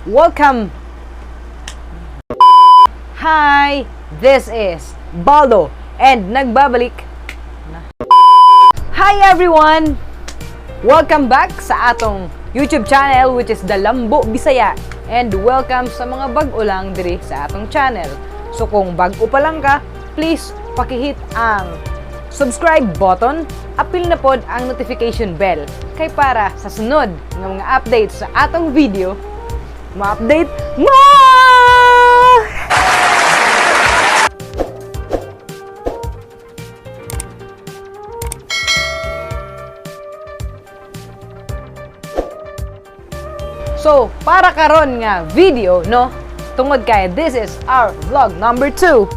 Welcome. Hi, this is Baldo and nagbabalik na. Hi everyone! Welcome back sa atong YouTube channel, which is The Lambo Bisaya, and welcome sa mga bag-o lang diri sa atong channel. So kung bag-o pa lang ka, please pakihit ang subscribe button, apil na pod ang notification bell kay para sa sunod nga mga updates sa atong video, ma-update mo! So, para karon nga video, no? Tungod kay this is our vlog number 2.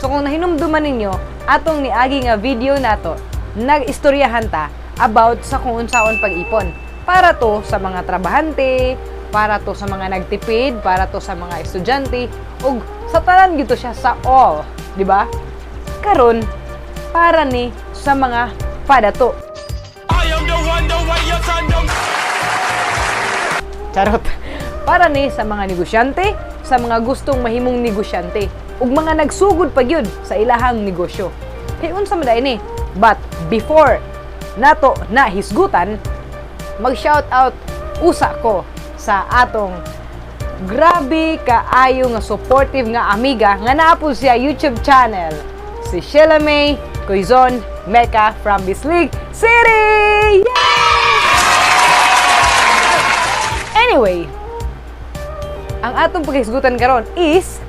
So kung nahinumduman ninyo, atong niagi nga video nato, nag-istoryahan ta about sa kung unsaon pag-ipon. Para to sa mga trabahante, para to sa mga nagtipid, para to sa mga estudyante, ug sa tanan gito siya, sa all, di ba? Karon, para ni sa mga padato. I am the one, the way your son don't. Charot. Para ni sa mga negosyante, sa mga gustong mahimong negosyante, ug mga nagsugod pa gyud sa ilahang negosyo. Kay unsa man diay ni? But before nato na hisgutan, mag-shout out usa ko sa atong grabe kaayo nga supportive nga amiga nga naa po siya YouTube channel, si Sheila May Quezon Mecca from Bislig City! Yay! Anyway, ang atong paghisgutan karon is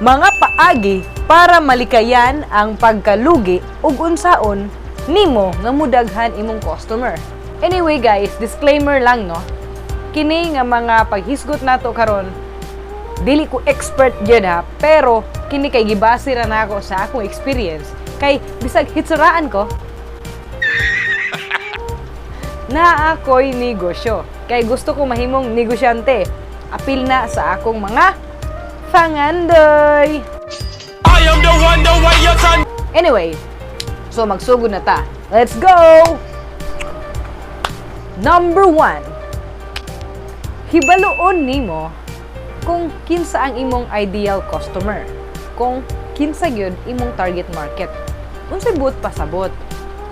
mga paagi para malikayan ang pagkalugi ug unsaon nimo nga mudaghan imong customer. Anyway guys, disclaimer lang, no. Kini nga mga paghisgot nato karon, dili ko expert gyud ha, pero kini kay gibase ra nako sa akong experience kay bisag hitsuraan ko na ako'y negosyo. Kay gusto ko mahimong negosyante. Apil na sa akong mga pangandoy. I am the one, the way your son. Anyway, so magsugod na ta. Let's go! Number 1. Hibaluon nimo kung kinsa ang imong ideal customer. Kung kinsa gyud imong target market. Unsay buot pasabot?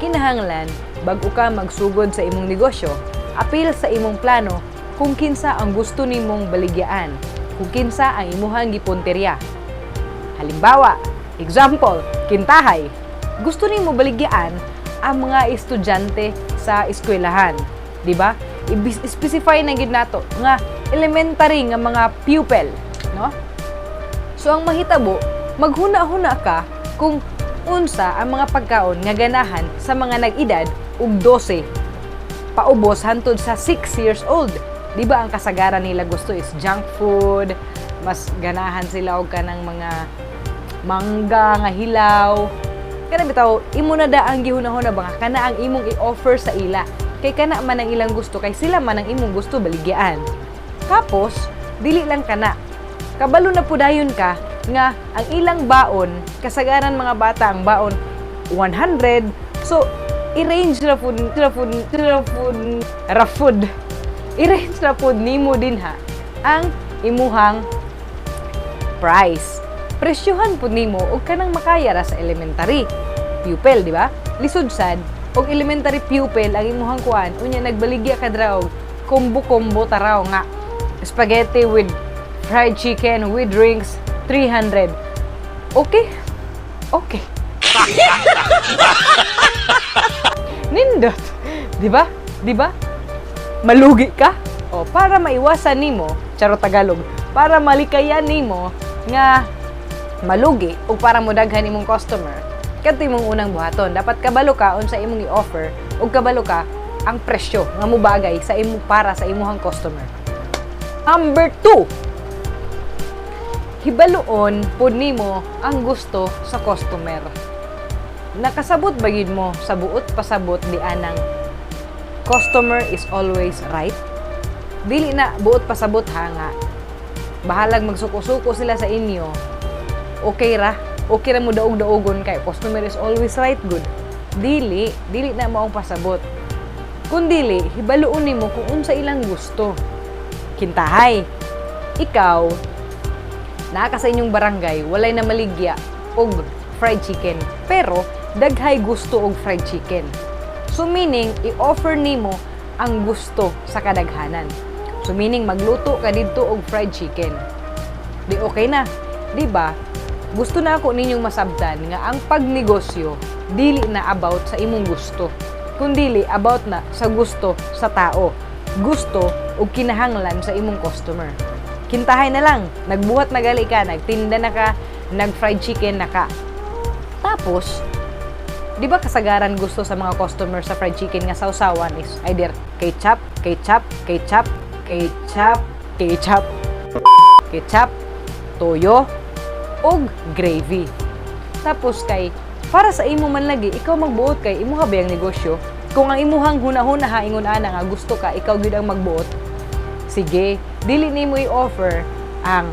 Kinahanglan bag-o ka magsugod sa imong negosyo, apil sa imong plano kung kinsa ang gusto nimong baligyaan, kung kinsa ang imuhang gipunterya. Halimbawa, example, Kintahay. Gusto nimo baligyaan ang mga estudyante sa eskwelahan, di ba? I-specify na gid nato nga elementary nga mga pupil, no? So ang mahitabo, maghuna-huna ka kung unsa ang mga pagkaon nga ganahan sa mga nag-edad og 12 paubos hantod sa 6 years old. Di ba ang kasagaran nila gusto is junk food, mas ganahan sila og kanang mga mangga nga hilaw. Kana bitaw, imo na da ang gihunahuna ba nga kana ang imong i-offer sa ila. Kay kana man ang ilang gusto, kay sila man ang imong gusto baligyaan. Tapos, dili lang kana. Kabalo na pudayon ka nga ang ilang baon, kasagaran mga bata ang baon 100. So, i-range ra pud ra pud ra pud ra food. I-range ra pud nimo din ha ang imuhang price. Presyuhan pud nimo og kanang makaya ra sa elementary pupil, di ba? Lisod sad og elementary pupil ang imuhang kuan, unya nagbaligya ka dra og combo-combo taraw nga spaghetti with fried chicken with drinks 300. Okay? Okay. Nindot. Di ba? Di ba? Malugi ka. O para maiwasan nimo, charot Tagalog, para malikayan nimo nga malugi o para modaghan imong customer, kadto imong unang buhaton. Dapat kabalo ka unsa imong i-offer ug kabalo ka ang presyo nga mobagay sa imo para sa imuhang customer. Number 2. Hibaluon pud nimo ang gusto sa customer. Nakasabot ba gyud mo sa buot pasabot di anang customer is always right? Dili na buot pasabot ha nga bahalag magsuko-suko sila sa inyo. Okay ra. Okay ra mo daog-daogon kay customer is always right good. Dili, dili na maong pasabot. Kung dili, hibaluon nimo kung unsa ilang gusto. Kintahay, ikaw, naa ka sa inyong barangay, walay na maligya og fried chicken. Pero, daghay gusto og fried chicken. So meaning, i-offer nimo ang gusto sa kadaghanan. So meaning, magluto ka didto og fried chicken. Di okay na, di ba? Gusto na ako ninyong masabtan nga ang pagnegosyo dili na about sa imong gusto, kundili about na sa gusto sa tao. Gusto ug kinahanglan sa imong customer. Kintahay na lang, nagbuhat na gali ka, nagtinda na ka, nag-fried chicken na ka. Tapos, di ba kasagaran gusto sa mga customer sa fried chicken nga sausawan is either ketchup, ketchup, ketchup, ketchup, ketchup, ketchup, toyo, ug gravy. Tapos kay para sa imo man lagi, ikaw magbuot kay imuha ba ang negosyo? Kung ang imuhang hunahuna ha ingon ana nga gusto ka ikaw gyud ang magbuot. Sige, dili nimo i-offer ang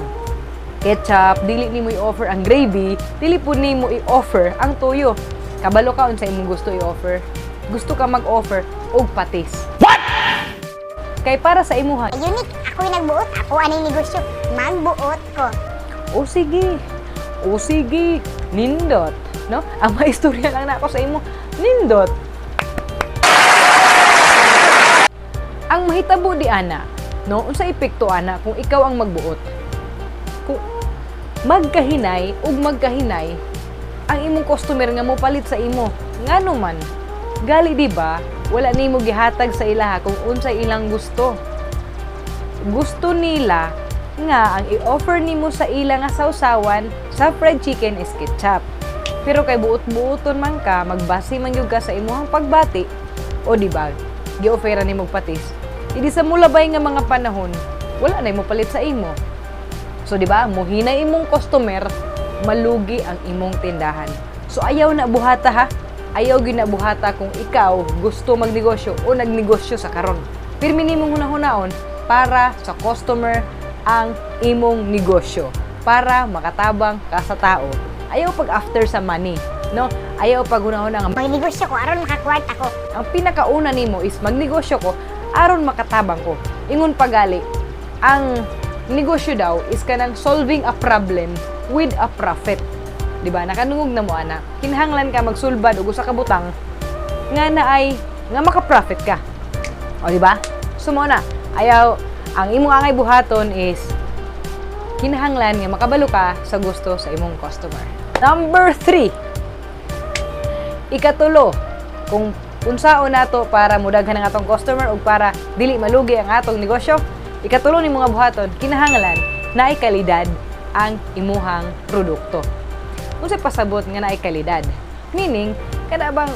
ketchup, dili nimo i-offer ang gravy, dili pud nimo i-offer ang toyo. Kabalo ka unsa imong gusto i-offer. Gusto ka mag-offer og patis. What? Kay para sa imuha, Unique, ako'y nagbuot, ako anay negosyo, magbuot ko. O sige. O sige, nindot, no? Ang maistorya lang nako sa imo, nindot. Ang mahitabo di ana, no? Unsa epekto ana kung ikaw ang magbuot? Kung magkahinay ug magkahinay ang imong customer nga mopalit sa imo, ngano man? Gali di ba? Wala nimo gihatag sa ilaha kung unsay ilang gusto. Gusto nila nga ang i-offer nimo sa ila nga sausawan sa fried chicken is ketchup. Pero kay buot-buoton man ka, magbase man gyud ka sa imuhang pagbati, o di ba? Gi-offera nimo og patis. Idi sa mulabay nga mga panahon, wala na mo palit sa imo. So di ba, muhina imong customer, malugi ang imong tindahan. So ayaw na buhata ha. Ayaw gyud na buhata kung ikaw gusto magnegosyo o nagnegosyo sa karon. Pirmi nimong hunahunaon para sa customer ang imong negosyo para makatabang ka sa tao. Ayaw pag after sa money, no? Ayaw pag hunahuna nga Magnegosyo ko aron makakwarta ko. Ang pinakauna nimo is magnegosyo ko aron makatabang ko. Ingon pagali, ang negosyo daw is kanang solving a problem with a profit. Di ba? Nakadungog na mo ana. Kinahanglan ka magsulbad og usa ka butang nga naay nga maka-profit ka. O di ba? So mao na, ayaw ang imong angay buhaton is kinahanglan nga makabalo ka sa gusto sa imong customer. Number 3, ikatulo, kung unsaon nato para mudaghan ang atong customer ug para dili malugi ang atong negosyo, ikatulo ni mga buhaton, kinahanglan naay kalidad ang imuhang produkto. Unsay pasabot nga naay kalidad? Meaning, kada bang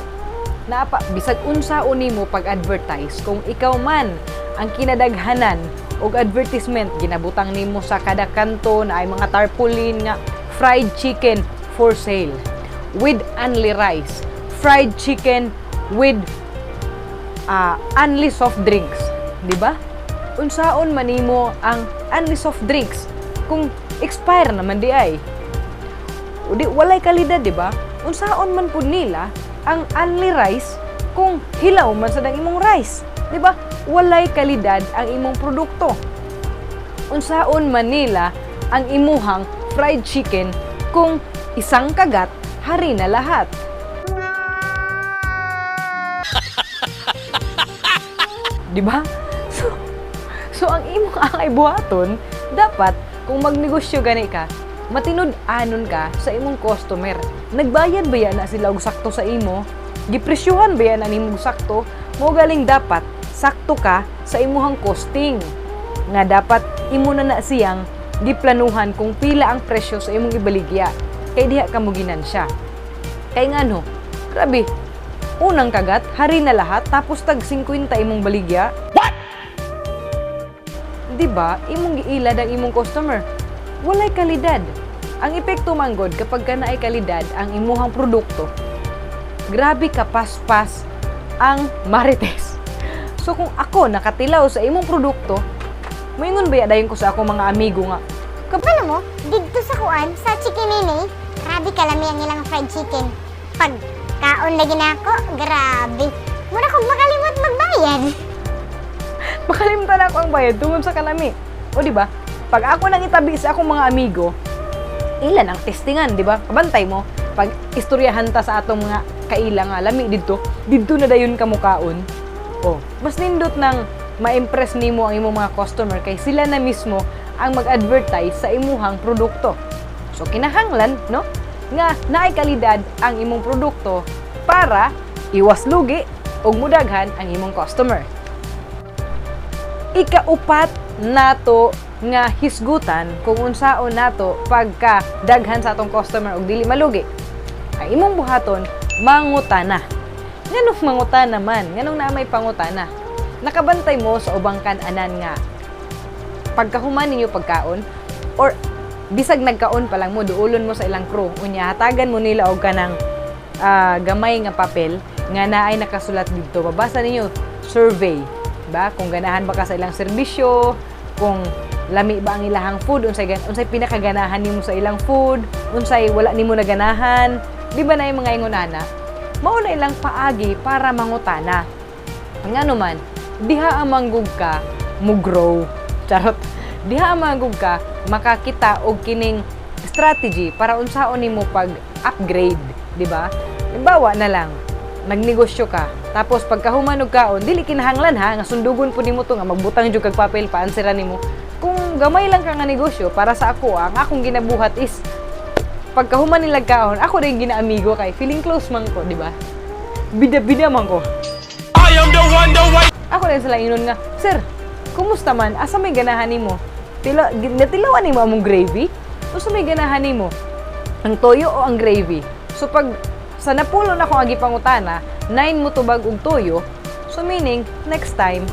naapa bisag unsaon nimo pag-advertise, kung ikaw man ang kinadaghanan og advertisement ginabutang nimo sa kada kanto na ay mga tarpaulin nga "Fried chicken for sale with only rice, fried chicken with only soft drinks," di ba? Unsaon man nimo ang only soft drinks kung expire naman di ay? O di walay kalidad, di ba? Unsaon man pud nila ang only rice kung hilaw man sad ang imong rice, di ba? Walay kalidad ang imong produkto. Unsaon man nila ang imuhang fried chicken kung isang kagat, hari na lahat? Di ba? So ang imong angay buhaton, dapat kung magnegosyo gani ka, matinud-anon ka sa imong customer. Nagbayad ba yan na sila og sakto sa imo? Gipresyuhan ba yan na nimo og sakto? Mo galing dapat sakto ka sa imuhang costing. Nga dapat imo na na siyang giplanuhan kung pila ang presyo sa imong ibaligya. Kay diha ka mo ginansya. Kay ngano, grabe, unang kagat, hari na lahat, tapos tag 50 imong baligya. What? Di ba, imong giilad ang imong customer. Walay kalidad. Ang epekto manggod kapag ka naay kalidad ang imuhang produkto, grabe ka paspas ang marites. So kung ako nakatilaw sa imong produkto, moingon ba dayon ko sa ako mga amigo nga, Kabalo mo, didto sa kuan, sa Chicken, grabe kalami ang ilang fried chicken. Pag kaon lagi na ako, grabe. Mura kog makalimot magbayad. Bayad? Makalimtan ako ang bayad tungod sa kalami. O di ba? Pag ako nang itabi sa akong mga amigo, ilan ang testingan, di ba? Kabantay mo, pag istoryahan ta sa atong mga kaila nga lami didto, didto na dayon ka mukaon. O, mas nindot nang ma-impress nimo ang imong mga customer kay sila na mismo ang mag-advertise sa imuhang produkto. So kinahanglan, no? Nga naay kalidad ang imong produkto para iwas lugi ug mudaghan ang imong customer. Ikaupat nato nga hisgutan kung unsaon nato pagka daghan sa atong customer og dili malugi. Ang imong buhaton, mangutana. Nganong mangutana man? Nganong naa may pangutana? Nakabantay mo sa ubang kan-anan nga pagkahuman ninyo pagkaon or bisag nagkaon pa lang mo, duulon mo sa ilang crew, unya hatagan mo nila og kanang gamay nga papel nga naay nakasulat didto. Mabasa ninyo survey ba kung ganahan ba ka sa ilang serbisyo, kung lami ba ang ilahang food, unsay pinakaganahan nimo sa ilang food, unsay wala nimo naganahan, di ba na yung mga ingon ana? Mao na ilang paagi para mangutana. Ngano man, diha amanggug ka mo grow. Charot. Diha amanggug ka makakita og kining strategy para unsaon nimo pag-upgrade, di ba? Halimbawa na lang, nagnegosyo ka, tapos pagkahuman og kaon, dili kinahanglan ha nga sundugon pud nimo to nga magbutang jud kag papel pa-answeran nimo. Kung gamay lang ka nga negosyo, para sa ako, ang akong ginabuhat is pagkahuman nila kaon, ako rin ginaamigo kay feeling close man ko, di ba? Bida-bida man ko. I am the one, the way. Ako rin sila inon nga, "Sir, kumusta man? Asa may ganahan nimo? Tila, natilawan nimo among gravy? Unsa may ganahan nimo? Ang toyo o ang gravy?" So pag sa napulo na akong agi pangutana, 9 mo tubag og toyo. So meaning, next time,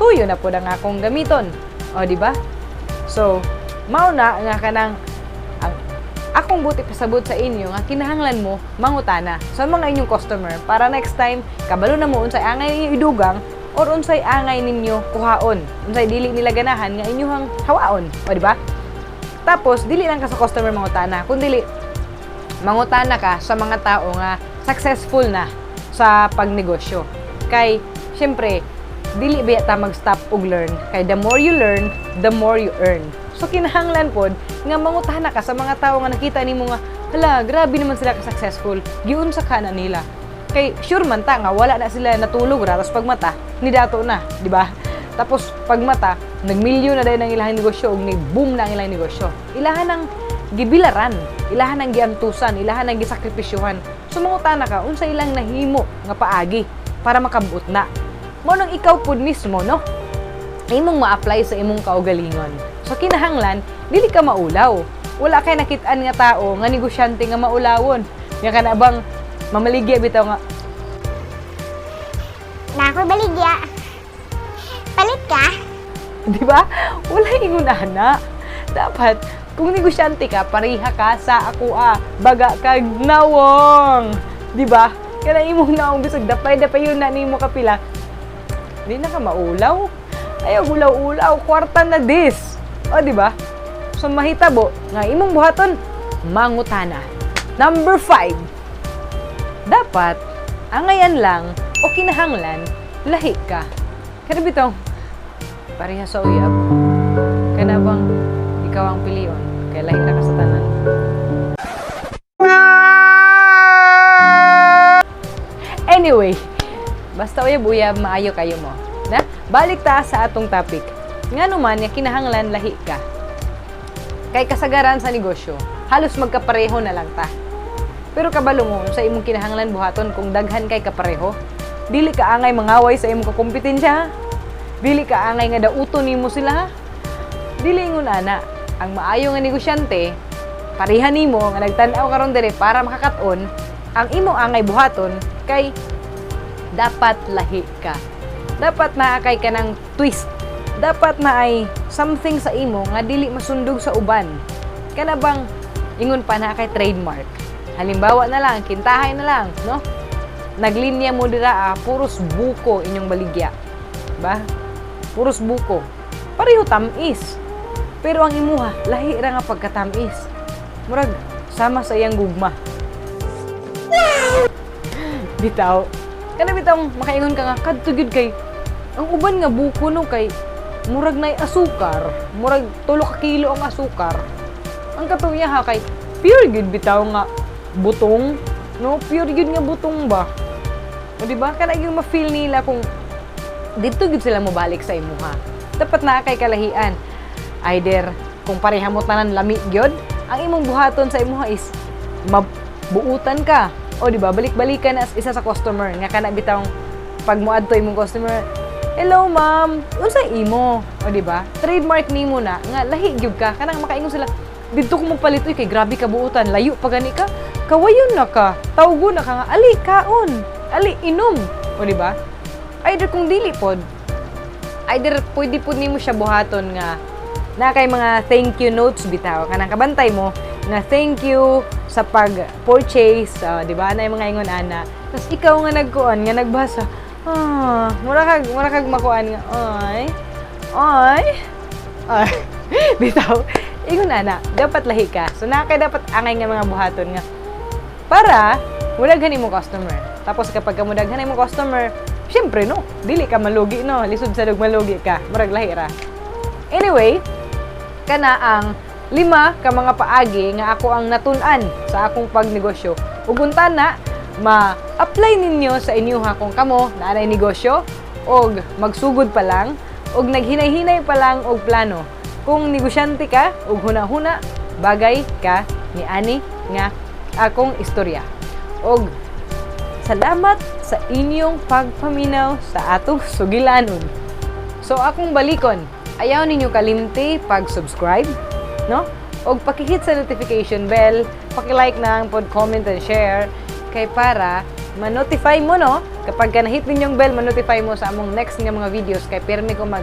toyo na po ang akong gamiton. O, di ba? So, mao na nga kanang ang akong buti pasabot sa inyo nga kinahanglan mo mangutana sa mga inyong customer para next time kabalo na mo unsay angay ninyo idugang or unsay angay ninyo kuhaon, unsay dili nila ganahan nga inyuhang hawaon. O, di ba? Tapos dili lang ka sa customer mangutana, kundi mangutana ka sa mga tao nga successful na sa pagnegosyo. Kay syempre dili ba ta mag-stop og learn, kay the more you learn, the more you earn. So kinahanglan pod nga mangutana ka sa mga tao nga nakita nimo nga, hala, grabe naman sila ka successful, giunsa ka na nila? Kay sure man ta nga wala na sila natulog ra, tapos pagmata nidato na, di ba? Tapos pagmata, nagmilyon na dayon ang ilahang negosyo ug ni boom na ang ilang negosyo. Ilahan ang gibilaran, ilahan ang giantusan, ilahan ang gisakripisyuhan. So mangutana ka unsa ilang nahimo nga paagi para makabot na. Mao nang ikaw pud mismo, no, imong ma-apply sa imong kaugalingon. So kinahanglan dili ka maulaw. Wala kay nakit-an nga tao nga negosyante nga maulawon. Nga kana bang mamaligya bitaw nga Na ako'y baligya. Palit ka? Di ba? Wala ingon ana. Dapat kung negosyante ka, pareha ka sa ako ah, baga kag nawong. Di ba? Kana imong naong bisag dapay-dapay yun na nimo kapila. Di na ka maulaw. Ayaw ulaw-ulaw, kwarta na this. O, di ba? So mahitabo nga imong buhaton, mangutana. Number 5. Dapat angayan lang o kinahanglan lahi ka. Kada bitaw pareha sa uyab. Kana bang ikaw ang pilion kay lahi ra ka sa tanan. Anyway, basta uyab-uyab, maayo kayo mo. Na? Balik ta sa atong topic. Nga naman, nga kinahanglan lahi ka. Kay kasagaran sa negosyo, halos magkapareho na lang ta. Pero kabalo mo sa imong kinahanglan buhaton kung daghan kay kapareho, dili ka angay mangaway sa imong kakompetensya, ha? Dili ka angay nga dauton nimo sila, ha? Dili ingon ana. Ang maayo nga negosyante, pareha nimo nga nagtan-aw karon dire para makakat-on, ang imong angay buhaton kay dapat lahi ka. Dapat naa kay ka ng twist. Dapat na ay something sa imo nga dili masundog sa uban. Kana bang ingon pa na kay trademark. Halimbawa na lang, kintahay na lang, no? Naglinya mo dira ah, puros buko inyong baligya. Ba? Puros buko. Pareho tamis. Pero ang imuha, lahi ra nga pagkatamis. Murag sama sa iyang gugma. Bitaw. Kana bitawng makaingon ka nga kadto gyud kay ang uban nga buko, no, kay murag nay asukar, murag 3 ka kilo ang asukar. Ang katong iyaha kay pure gyud bitaw nga butong, no? Pure gyud nga butong ba? O, di ba? Kana yung ma-feel nila kung dito gyud sila mobalik sa imuha. Dapat naa kay kalahian. Either kung pareha mo tanan lami gyud, ang imong buhaton sa imuha is mabuutan ka. O, di ba? Balik-balikan as isa sa customer nga kana bitawng pag moadto imong customer, "Hello ma'am, unsa imo?" O, di ba? Trademark nimo na nga lahi gyud ka. Kanang makaingon sila, "Didto ko mopalit uy kay grabe ka buutan, layo pa gani ka. Kawayon na ka. Tawgo na ka nga ali kaon, ali inom." O, di ba? Either kung dili pod, either pwede pod nimo siya buhaton nga na kay mga thank you notes bitaw, kanang kabantay mo nga thank you sa pag-purchase, di ba, na yung mga ingon ana, tapos ikaw nga nagkuan nga nagbasa, ah, mura kag makuan nga ay ay ay bitaw, ingon ana. Dapat lahi ka, so na kay dapat angay nga mga buhaton nga para mudaghan mo customer. Tapos kapag ka mudaghan mo customer, syempre, no, dili ka malugi, no, lisod sa malugi ka, murag lahi ra. Anyway, kana ang lima ka mga paagi nga ako ang natun-an sa akong pagnegosyo. Ug unta na ma-apply ninyo sa inyo ha kung kamo naa nay negosyo og magsugod pa lang og naghinay-hinay pa lang og plano. Kung negosyante ka og huna-huna, bagay ka ni ani nga akong istorya. Og salamat sa inyong pagpaminaw sa atong sugilanon. So akong balikon, ayaw ninyo kalimti pag-subscribe, no? Og paki-hit sa notification bell, paki-like na ang pod, comment and share kay para ma-notify mo, no, kapag ka na-hit ninyong bell, ma-notify mo sa among next nga mga videos kay pirmi ko mag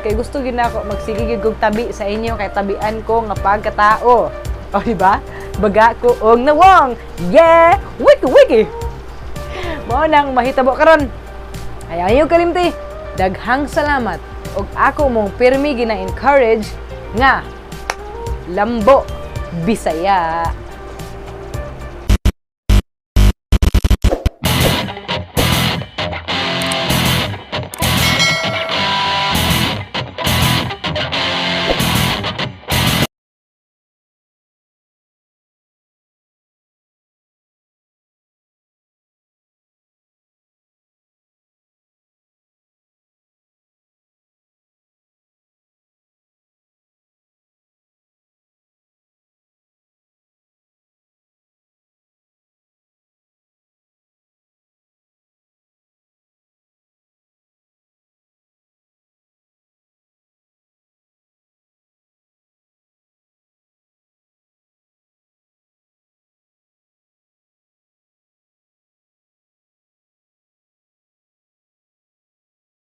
kay gusto gyud nako magsige gyud kog tabi sa inyo kay tabian ko nga pagkatao. O, di ba? Baga ko og nawong. Yeah! Wiki wiki. Mao nang mahitabo karon. Ayaw niyo kalimti. Daghang salamat ug ako mong pirmi gina-encourage nga lambo Bisaya.